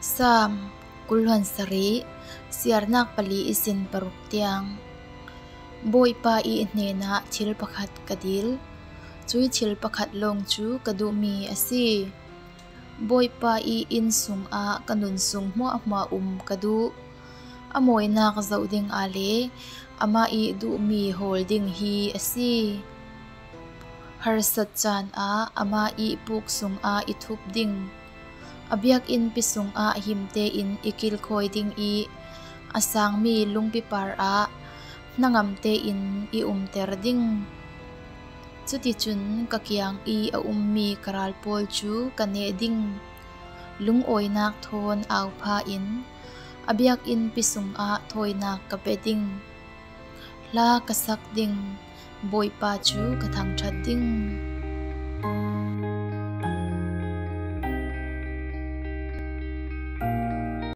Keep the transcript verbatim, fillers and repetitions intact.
Sam kul hluan sarih, siarnak pali i sin paruk tiang. Bawipa i hnenah thil pakhat ka dil, cui thil pakhat lawng cu ka duhmi a si. Bawipa i inn sungah ka nun sung hmuahhmuah um ka duh. A mawinak zoh ding ah le amah i duhmi hawl ding hi a si. Harsat caan ah amah i puk sungah i thup ding, a biakinnpi sungah him tein i kilkhawi ding i a sangmi lungpi parah hnangam tein i umter ding. Cuticun ka kiang i a ummi ka ral pawl cu ka neh ding. Lungawinak thawn aupha in a biakinnpi sungah thawinak ka pe ding. Hla ka sak ding, Bawipa cu ka thangṭhat ding.